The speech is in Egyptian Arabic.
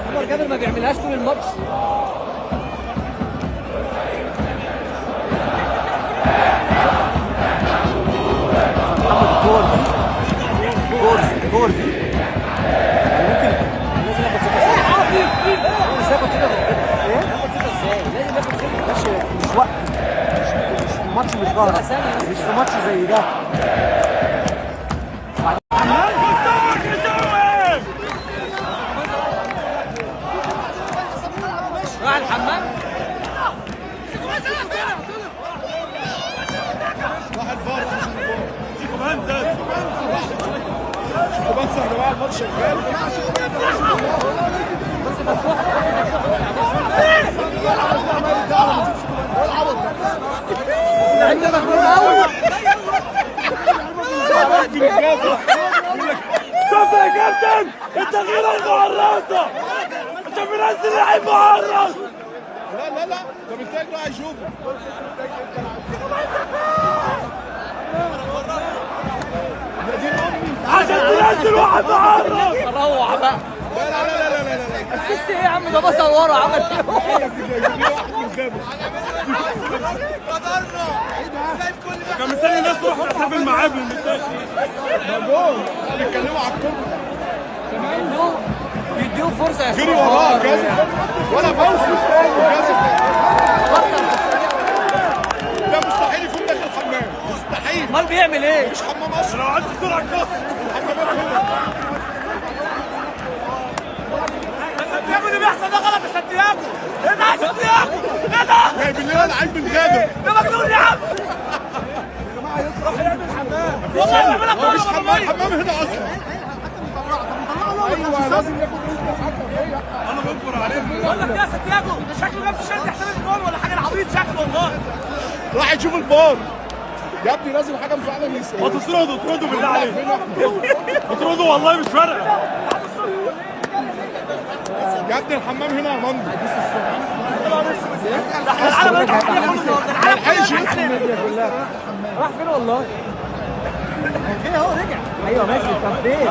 عمر جابر ما بيعملهاش طول الماتش. محمد الكور دي، كور دي ممكن لازم ياخد ثقة. مش هياخد ثقة غير كده. ياخد ثقة ازاي؟ لازم ياخد ثقة. ماشي، مش وقت، مش في ماتش، مش ظاهره، مش في ماتش زي ده. راح الحمام. راح الفار. شيكو يا جماعة، الماتش شغال. شوف يا كابتن التغيير المعرصه، انت بنزل لعيب معرص. لا لا لا، ده محتاج راح يشوفه. عشان تنزل واحد معرص. روح بقى. لا لا لا لا لا لا. assist ايه يا عم؟ ده بصل ورا عمل ايه؟ كان مستني الناس تروح تحتفل معاه بالمتاخر. بيتكلموا على الكوبري. بيديهم فرصة يا جري وراه ولا فوز. ده مستحيل يكون داخل الحمام، مستحيل. امال بيعمل ايه؟ مش حمام اصلا. لو عندي سرعة كسر الحمامات هنا. يا سانتياغو اللي بيحصل ده غلط يا سانتياغو. ايه ده يا سانتياغو؟ ايه ده؟ جايبين لنا لعيب من غادر. ده مجنون يا عم. راح يعمل حمام. والله مفيش حمام، حمام هنا اصلا. ايوه لازم ياخد رزق الحكم. انا بكبر عليه. بقول لك يا سانتياغو شكله جاب تيشيرت يحتفل بجول ولا حاجة، العبيط شكله والله. راح يشوف الفار يا ابني، لازم حاجة فعلا يسال. ما تطردوا، اطردوا بالله عليك، اطردوا والله مش فارقه. يا ابني الحمام هنا يا مندو. العالم هيضحك علينا كله النهارده، العالم كلها. راح فين والله؟ ايه هو رجع. ايوه ماشي. طب فين؟